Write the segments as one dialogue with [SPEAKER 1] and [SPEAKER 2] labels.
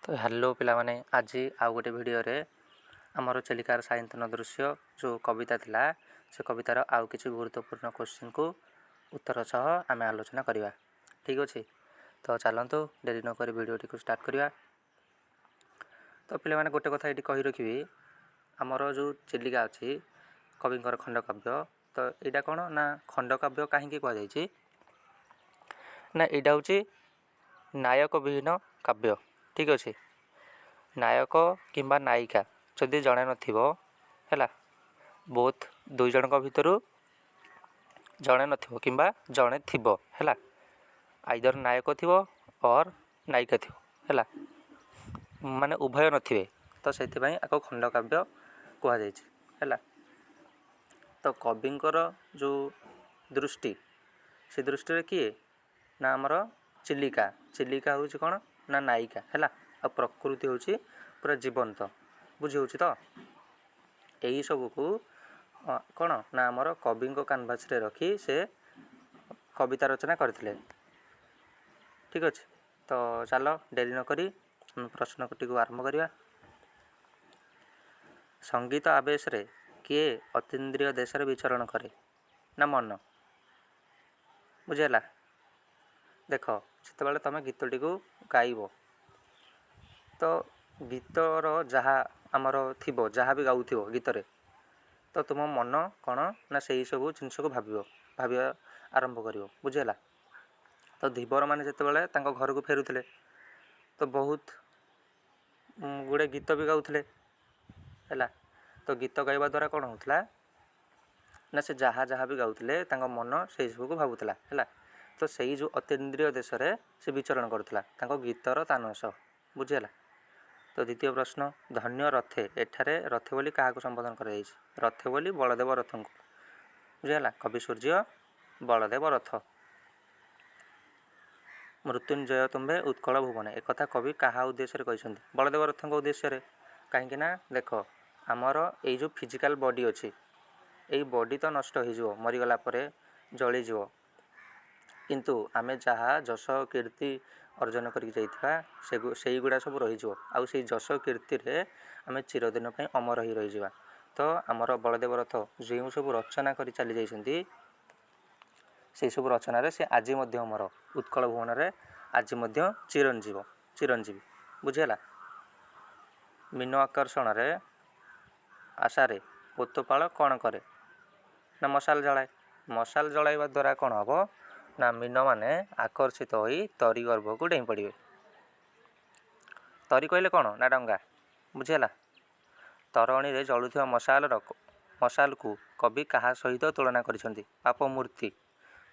[SPEAKER 1] ତ ହ୍ୟାଲୋ ପିଲାମାନେ, ଆଜି ଆଉ ଗୋଟେ ଭିଡ଼ିଓରେ ଆମର ଚିଲିକାର ସାୟନ୍ତନ ଦୃଶ୍ୟ ଯେଉଁ କବିତା ଥିଲା, ସେ କବିତାର ଆଉ କିଛି ଗୁରୁତ୍ୱପୂର୍ଣ୍ଣ କୋଶ୍ଚିନ୍କୁ ଉତ୍ତର ସହ ଆମେ ଆଲୋଚନା କରିବା। ଠିକ୍ ଅଛି, ତ ଚାଲନ୍ତୁ ଡେରି ନକରି ଭିଡ଼ିଓଟିକୁ ଷ୍ଟାର୍ଟ କରିବା। ତ ପିଲାମାନେ, ଗୋଟେ କଥା ଏଇଠି କହି ରଖିବି, ଆମର ଯେଉଁ ଚିଲିକା ଅଛି କବିଙ୍କର ଖଣ୍ଡକାବ୍ୟ, ତ ଏଇଟା କ'ଣ ନା ଖଣ୍ଡକାବ୍ୟ କାହିଁକି କୁହାଯାଇଛି ନା ଏଇଟା ହେଉଛି ନାୟକ ବିହୀନ କାବ୍ୟ। ଠିକ୍ ଅଛି, ନାୟକ କିମ୍ବା ନାୟିକା ଯଦି ଜଣେ ନଥିବ, ହେଲା, ବୋଥ୍ ଦୁଇ ଜଣଙ୍କ ଭିତରୁ ଜଣେ ନଥିବ କିମ୍ବା ଜଣେ ଥିବ, ହେଲା, ଆଇଦର ନାୟକ ଥିବ ଅର୍ ନାୟିକା ଥିବ, ହେଲା, ମାନେ ଉଭୟ ନଥିବେ, ତ ସେଥିପାଇଁ ଆକୁ ଖଣ୍ଡକାବ୍ୟ କୁହାଯାଇଛି। ହେଲା, ତ କବିଙ୍କର ଯେଉଁ ଦୃଷ୍ଟି, ସେ ଦୃଷ୍ଟିରେ କିଏ ନା ଆମର ଚିଲିକା। ଚିଲିକା ହେଉଛି କ'ଣ ନା ନାୟିକା, ହେଲା, ଆଉ ପ୍ରକୃତି ହେଉଛି ପୁରା ଜୀବନ୍ତ। ବୁଝି ହେଉଛି ତ? ଏହିସବୁକୁ କ'ଣ ନା ଆମର କବିଙ୍କ କାନଭାସରେ ରଖି ସେ କବିତା ରଚନା କରିଥିଲେ। ଠିକ୍ ଅଛି, ତ ଚାଲ ଡେରି ନକରି ଆମେ ପ୍ରଶ୍ନଟିକୁ ଆରମ୍ଭ କରିବା। ସଙ୍ଗୀତ ଆବେଶରେ କିଏ ଅତୀନ୍ଦ୍ରିୟ ଦେଶରେ ବିଚରଣ କରେ ନା ମନ। ବୁଝିହେଲା? ଦେଖ, ଯେତେବେଳେ ତୁମେ ଗୀତଟିକୁ ଗାଇବ, ତ ଗୀତର ଯାହା ଆମର ଥିବ, ଯାହା ବି ଗାଉଥିବ ଗୀତରେ, ତ ତୁମ ମନ କ'ଣ ନା ସେଇ ସବୁ ଜିନିଷକୁ ଭାବିବା ଆରମ୍ଭ କରିବ। ବୁଝିହେଲା? ତ ଧୀବରମାନେ ଯେତେବେଳେ ତାଙ୍କ ଘରକୁ ଫେରୁଥିଲେ, ତ ବହୁତ ଗୁଡ଼େ ଗୀତ ବି ଗାଉଥିଲେ। ହେଲା, ତ ଗୀତ ଗାଇବା ଦ୍ୱାରା କ'ଣ ହେଉଥିଲା ନା ସେ ଯାହା ଯାହା ବି ଗାଉଥିଲେ ତାଙ୍କ ମନ ସେଇ ସବୁକୁ ଭାବୁଥିଲା। ହେଲା, ତ ସେଇ ଯେଉଁ ଅତୀନ୍ଦ୍ରିୟ ଦେଶରେ ସେ ବିଚରଣ କରୁଥିଲା ତାଙ୍କ ଗୀତର ତାନ ସହ। ବୁଝିହେଲା? ତ ଦ୍ୱିତୀୟ ପ୍ରଶ୍ନ, ଧନ୍ୟ ରଥେ, ଏଠାରେ ରଥେ ବୋଲି କାହାକୁ ସମ୍ବୋଧନ କରାଯାଇଛି? ରଥେ ବୋଲି ବଳଦେବ ରଥଙ୍କୁ। ବୁଝିହେଲା? କବି ସୂର୍ଯ୍ୟ ବଳଦେବ ରଥ। ମୃତ୍ୟୁଞ୍ଜୟ ତୁମ୍ଭେ ଉତ୍କଳ ଭୁବନେ, ଏକଥା କବି କାହା ଉଦ୍ଦେଶ୍ୟରେ କହିଛନ୍ତି? ବଳଦେବ ରଥଙ୍କ ଉଦ୍ଦେଶ୍ୟରେ। କାହିଁକି ନା ଦେଖ, ଆମର ଏଇ ଯେଉଁ ଫିଜିକାଲ ବଡି ଅଛି, ଏଇ ବଡି ତ ନଷ୍ଟ ହେଇଯିବ, ମରିଗଲା ପରେ ଜଳିଯିବ, କିନ୍ତୁ ଆମେ ଯାହା ଯଶ କୀର୍ତ୍ତି ଅର୍ଜନ କରିକି ଯାଇଥିବା ସେଇଗୁଡ଼ା ସବୁ ରହିଯିବ, ଆଉ ସେଇ ଯଶ କୀର୍ତ୍ତିରେ ଆମେ ଚିରଦିନ ପାଇଁ ଅମର ହେଇ ରହିଯିବା। ତ ଆମର ବଳଦେବ ରଥ ଯେଉଁ ସବୁ ରଚନା କରି ଚାଲି ଯାଇଛନ୍ତି, ସେଇ ସବୁ ରଚନାରେ ସେ ଆଜି ମଧ୍ୟ ଅମର, ଉତ୍କଳ ଭୁବନରେ ଆଜି ମଧ୍ୟ ଚିରଞ୍ଜୀବୀ। ବୁଝିହେଲା? ମୀନ ଆକର୍ଷଣରେ ଆଶାରେ ପୋତପାଳ କ'ଣ କରେ ନା ମଶାଲ ଜଳାଏ। ମଶାଲ ଜଳାଇବା ଦ୍ୱାରା କ'ଣ ହେବ ନା ମୀନମାନେ ଆକର୍ଷିତ ହୋଇ ତରି ଗର୍ଭକୁ ଡେଇଁ ପଡ଼ିବେ। ତରି କହିଲେ କ'ଣ ନା ଡଙ୍ଗା। ବୁଝିହେଲା? ତରଣୀରେ ଜଳୁଥିବା ମଶାଲକୁ କବି କାହା ସହିତ ତୁଳନା କରିଛନ୍ତି? ପାପମୂର୍ତ୍ତି।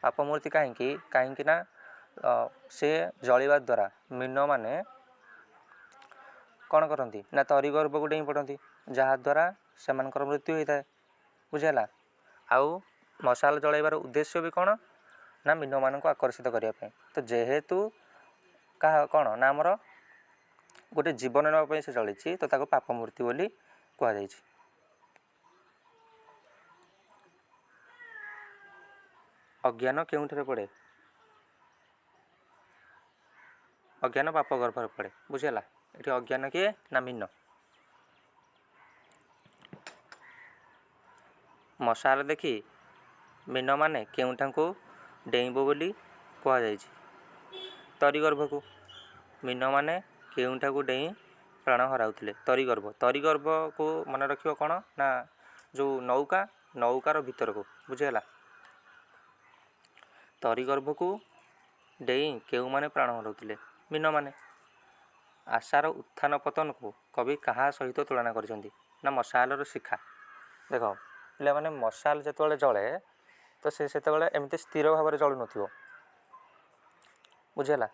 [SPEAKER 1] ପାପମୂର୍ତ୍ତି କାହିଁକି? କାହିଁକି ନା ସେ ଜଳିବା ଦ୍ୱାରା ମୀନମାନେ କ'ଣ କରନ୍ତି ନା ତରି ଗର୍ଭକୁ ଡେଇଁ ପଡ଼ନ୍ତି, ଯାହାଦ୍ୱାରା ସେମାନଙ୍କର ମୃତ୍ୟୁ ହୋଇଥାଏ। ବୁଝିହେଲା? ଆଉ ମଶାଲ ଜଳାଇବାର ଉଦ୍ଦେଶ୍ୟ ବି କ'ଣ ନା ମୀନମାନଙ୍କୁ ଆକର୍ଷିତ କରିବା ପାଇଁ। ତ ଯେହେତୁ କାହା କ'ଣ ନା ଆମର ଗୋଟେ ଜୀବନ ନେବା ପାଇଁ ସେ ଜଳିଛି, ତ ତାକୁ ପାପମୂର୍ତ୍ତି ବୋଲି କୁହାଯାଇଛି। ଅଜ୍ଞାନ କେଉଁଠାରେ ପଡ଼େ? ଅଜ୍ଞାନ ପାପ ଗର୍ଭରେ ପଡ଼େ। ବୁଝିହେଲା? ଏଠି ଅଜ୍ଞାନ କିଏ ନା ମୀନ। ମଶାଲ ଦେଖି ମୀନମାନେ କେଉଁଠାକୁ ଡେଇଁବ ବୋଲି କୁହାଯାଇଛି? ତରି ଗର୍ଭକୁ। ମୀନମାନେ କେଉଁଠାକୁ ଡେଇଁ ପ୍ରାଣ ହରାଉଥିଲେ? ତରିଗର୍ଭ। ତରିଗର୍ଭକୁ ମନେ ରଖିବ କ'ଣ ନା ଯେଉଁ ନୌକା, ନୌକାର ଭିତରକୁ। ବୁଝିହେଲା? ତରିଗର୍ଭକୁ ଡେଇଁ କେଉଁମାନେ ପ୍ରାଣ ହରାଉଥିଲେ? ମୀନମାନେ। ଆଶାର ଉତ୍ଥାନ ପତନକୁ କବି କାହା ସହିତ ତୁଳନା କରିଛନ୍ତି? ନା ମଶାଲର ଶିଖା। ଦେଖ ପିଲାମାନେ, ମଶାଲ ଯେତେବେଳେ ଜଳେ ତ ସେ ସେତେବେଳେ ଏମିତି ସ୍ଥିର ଭାବରେ ଜଳୁନଥିବ। ବୁଝିହେଲା?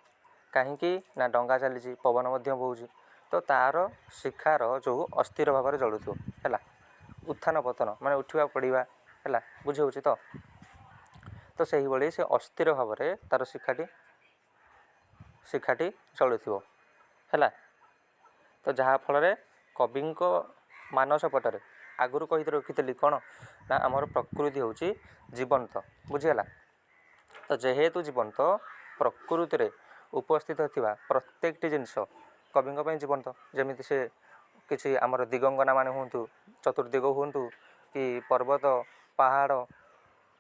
[SPEAKER 1] କାହିଁକି ନା ଡଙ୍ଗା ଚାଲିଛି, ପବନ ମଧ୍ୟ ବହୁଛି, ତ ତାର ଶିଖାର ଯୋଉ ଅସ୍ଥିର ଭାବରେ ଜଳୁଥିବ। ହେଲା, ଉତ୍ଥାନ ପତନ ମାନେ ଉଠିବା ପଡ଼ିବା। ହେଲା, ବୁଝି ହେଉଛି ତ? ତ ସେଇଭଳି ସେ ଅସ୍ଥିର ଭାବରେ ତାର ଶିଖାଟି ଜଳୁଥିବ। ହେଲା, ତ ଯାହାଫଳରେ କବିଙ୍କ ମାନସ ପଟରେ ଆଗରୁ କହି ରଖିଥିଲି କ'ଣ ନା ଆମର ପ୍ରକୃତି ହେଉଛି ଜୀବନ୍ତ। ବୁଝିହେଲା? ତ ଯେହେତୁ ଜୀବନ୍ତ, ପ୍ରକୃତିରେ ଉପସ୍ଥିତ ଥିବା ପ୍ରତ୍ୟେକଟି ଜିନିଷ କବିଙ୍କ ପାଇଁ ଜୀବନ୍ତ। ଯେମିତି ସେ କିଛି ଆମର ଦିଗଙ୍ଗନା ମାନେ ହୁଅନ୍ତୁ, ଚତୁର୍ଦିଗ ହୁଅନ୍ତୁ କି ପର୍ବତ, ପାହାଡ଼,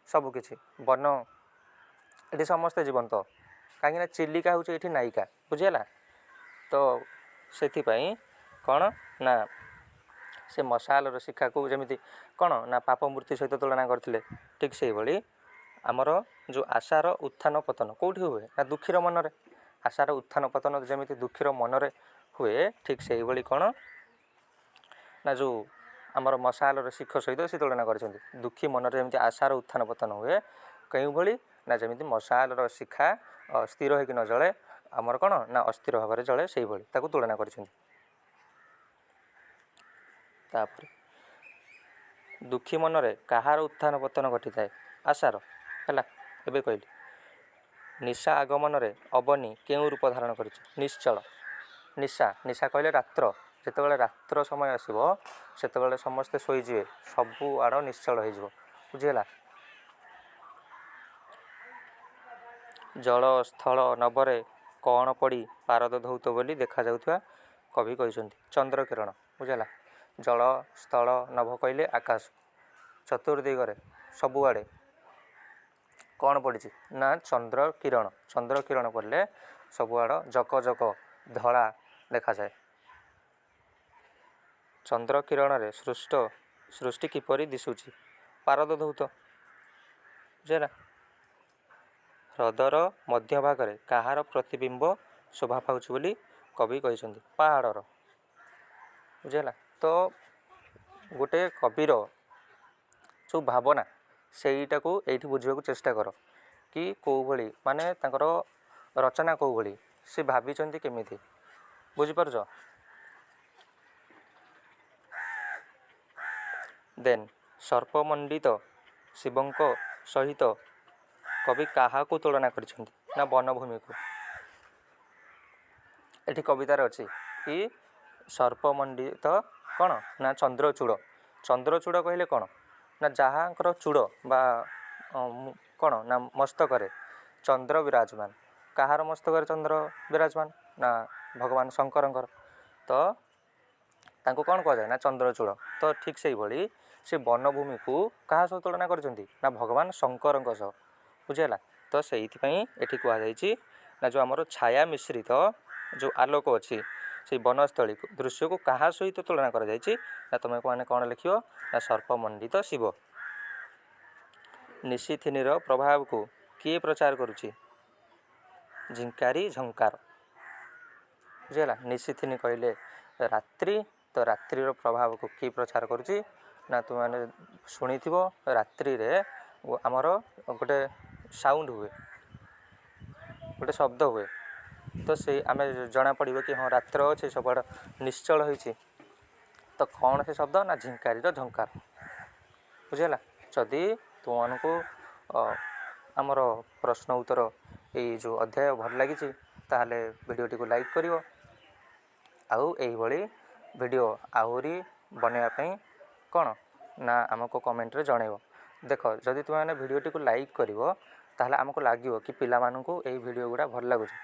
[SPEAKER 1] ସବୁକିଛି ବନ, ଏଠି ସମସ୍ତେ ଜୀବନ୍ତ। କାହିଁକିନା ଚିଲିକା ହେଉଛି ଏଠି ନାୟିକା। ବୁଝିହେଲା? ତ ସେଥିପାଇଁ କ'ଣ ନା ସେ ମଶାଲର ଶିଖାକୁ ଯେମିତି କ'ଣ ନା ପାପ ମୂର୍ତ୍ତି ସହିତ ତୁଳନା କରିଥିଲେ, ଠିକ୍ ସେଇଭଳି ଆମର ଯେଉଁ ଆଶାର ଉତ୍ଥାନ ପତନ କେଉଁଠି ହୁଏ ନା ଦୁଃଖୀର ମନରେ। ଆଶାର ଉତ୍ଥାନ ପତନ ଯେମିତି ଦୁଃଖୀର ମନରେ ହୁଏ, ଠିକ୍ ସେଇଭଳି କ'ଣ ନା ଯେଉଁ ଆମର ମଶାଲର ଶିଖ ସହିତ ସେ ତୁଳନା କରିଛନ୍ତି। ଦୁଃଖୀ ମନରେ ଯେମିତି ଆଶାର ଉତ୍ଥାନ ପତନ ହୁଏ, କେଉଁଭଳି ନା ଯେମିତି ମଶାଲର ଶିଖା ସ୍ଥିର ହେଇକି ନ ଜଳେ, ଆମର କ'ଣ ନା ଅସ୍ଥିର ଭାବରେ ଜଳେ, ସେଇଭଳି ତାକୁ ତୁଳନା କରିଛନ୍ତି। ତାପରେ ଦୁଃଖୀ ମନରେ କାହାର ଉତ୍ଥାନ ପତନ ଘଟିଥାଏ? ଆଶାର। ହେଲା, ଏବେ କହିଲି। ନିଶା ଆଗମନରେ ଅବନୀ କେଉଁ ରୂପ ଧାରଣ କରିଛି? ନିଶ୍ଚଳ। ନିଶା, ନିଶା କହିଲେ ରାତ୍ର। ଯେତେବେଳେ ରାତ୍ର ସମୟ ଆସିବ, ସେତେବେଳେ ସମସ୍ତେ ଶୋଇଯିବେ, ସବୁ ଆଡ଼ ନିଶ୍ଚଳ ହେଇଯିବ। ବୁଝିହେଲା? ଜଳ, ସ୍ଥଳ, ନବରେ କ'ଣ ପଡ଼ି ପାରଦ ଧୌତ ବୋଲି ଦେଖାଯାଉଥିବା କବି କହିଛନ୍ତି? ଚନ୍ଦ୍ରକିରଣ। ବୁଝିହେଲା? ଜଳ, ସ୍ଥଳ, ନଭ କହିଲେ ଆକାଶ। ଚତୁର୍ଦିଗରେ ସବୁଆଡ଼େ କ'ଣ ପଡ଼ିଛି ନା ଚନ୍ଦ୍ର କିରଣ। ଚନ୍ଦ୍ର କିରଣ ପଡ଼ିଲେ ସବୁଆଡ଼ ଜକ ଜକ ଧଳା ଦେଖାଯାଏ। ଚନ୍ଦ୍ର କିରଣରେ ସୃଷ୍ଟ ସୃଷ୍ଟି କିପରି ଦିଶୁଛି? ପାରଦ ଧୌତ। ବୁଝିହେଲା? ହ୍ରଦର ମଧ୍ୟଭାଗରେ କାହାର ପ୍ରତିବିମ୍ବ ଶୋଭା ପାଉଛି ବୋଲି କବି କହିଛନ୍ତି? ପାହାଡ଼ର। ବୁଝିହେଲା? ତ ଗୋଟେ କବିର ଯେଉଁ ଭାବନା, ସେଇଟାକୁ ଏଇଠି ବୁଝିବାକୁ ଚେଷ୍ଟା କର କି କେଉଁ ଭଳି ମାନେ ତାଙ୍କର ରଚନା କେଉଁ ଭଳି, ସେ ଭାବିଛନ୍ତି କେମିତି। ବୁଝିପାରୁଛ? ଦେନ୍ ସର୍ପମଣ୍ଡିତ ଶିବଙ୍କ ସହିତ କବି କାହାକୁ ତୁଳନା କରିଛନ୍ତି? ନା ବନଭୂମିକୁ। ଏଠି କବିତାରେ ଅଛି କି ସର୍ପମଣ୍ଡିତ କ'ଣ ନା ଚନ୍ଦ୍ରଚୂଡ଼। ଚନ୍ଦ୍ରଚୂଡ଼ କହିଲେ କ'ଣ ନା ଯାହାଙ୍କର ଚୂଡ଼ ବା କ'ଣ ନା ମସ୍ତକରେ ଚନ୍ଦ୍ର ବିରାଜମାନ। କାହାର ମସ୍ତକରେ ଚନ୍ଦ୍ର ବିରାଜମାନ? ନା ଭଗବାନ ଶଙ୍କରଙ୍କର। ତ ତାଙ୍କୁ କ'ଣ କୁହାଯାଏ ନା ଚନ୍ଦ୍ରଚୂଡ଼। ତ ଠିକ୍ ସେଇଭଳି ସେ ବନଭୂମିକୁ କାହା ସହ ତୁଳନା କରିଛନ୍ତି? ନା ଭଗବାନ ଶଙ୍କରଙ୍କ ସହ। ବୁଝିହେଲା? ତ ସେଇଥିପାଇଁ ଏଠି କୁହାଯାଇଛି ନା ଯେଉଁ ଆମର ଛାୟା ମିଶ୍ରିତ ଯେଉଁ ଆଲୋକ ଅଛି, ସେଇ ବନସ୍ଥଳୀ ଦୃଶ୍ୟକୁ କାହା ସହିତ ତୁଳନା କରାଯାଇଛି ନା ତୁମେ ମାନେ କ'ଣ ଲେଖିବ ନା ସର୍ପମଣ୍ଡିତ ଶିବ। ନିଶିଥିନୀର ପ୍ରଭାବକୁ କିଏ ପ୍ରଚାର କରୁଛି? ଝିଙ୍କାରି ଝଙ୍କାର। ବୁଝିହେଲା? ନିଶିଥିନୀ କହିଲେ ରାତ୍ରି। ତ ରାତ୍ରିର ପ୍ରଭାବକୁ କିଏ ପ୍ରଚାର କରୁଛି ନା ତୁମେମାନେ ଶୁଣିଥିବ, ରାତ୍ରିରେ ଆମର ଗୋଟେ ସାଉଣ୍ଡ ହୁଏ, ଗୋଟେ ଶବ୍ଦ ହୁଏ। ତ ସେଇ ଆମେ ଜଣାପଡ଼ିବ କି ହଁ ରାତ୍ର ଅଛି, ସବୁଆଡ଼େ ନିଶ୍ଚଳ ହେଇଛି। ତ କ'ଣ ସେ ଶବ୍ଦ? ନା ଝିଙ୍କାରିର ଝଙ୍କାର। ବୁଝିହେଲା? ଯଦି ତୁମମାନଙ୍କୁ ଆମର ପ୍ରଶ୍ନ ଉତ୍ତର ଏଇ ଯେଉଁ ଅଧ୍ୟାୟ ଭଲ ଲାଗିଛି, ତାହେଲେ ଭିଡ଼ିଓଟିକୁ ଲାଇକ୍ କରିବ ଆଉ ଏଇଭଳି ଭିଡ଼ିଓ ଆହୁରି ବନେଇବା ପାଇଁ କ'ଣ ନା ଆମକୁ କମେଣ୍ଟରେ ଜଣାଇବ। ଦେଖ, ଯଦି ତୁମେମାନେ ଭିଡ଼ିଓଟିକୁ ଲାଇକ୍ କରିବ, ତାହେଲେ ଆମକୁ ଲାଗିବ କି ପିଲାମାନଙ୍କୁ ଏଇ ଭିଡ଼ିଓ ଗୁଡ଼ା ଭଲ ଲାଗୁଛି।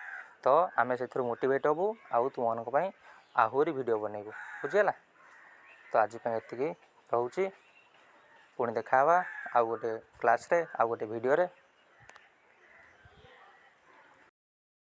[SPEAKER 1] ତ ଆମେ ସେଥିରୁ ମୋଟିଭେଟ୍ ହେବୁ ଆଉ ତୁମମାନଙ୍କ ପାଇଁ ଆହୁରି ଭିଡ଼ିଓ ବନେଇବୁ। ବୁଝିହେଲା? ତ ଆଜି ପାଇଁ ଏତିକି ରହୁଛି। ପୁଣି ଦେଖା ହେବା ଆଉ ଗୋଟେ କ୍ଲାସ୍ରେ, ଆଉ ଗୋଟେ ଭିଡ଼ିଓରେ।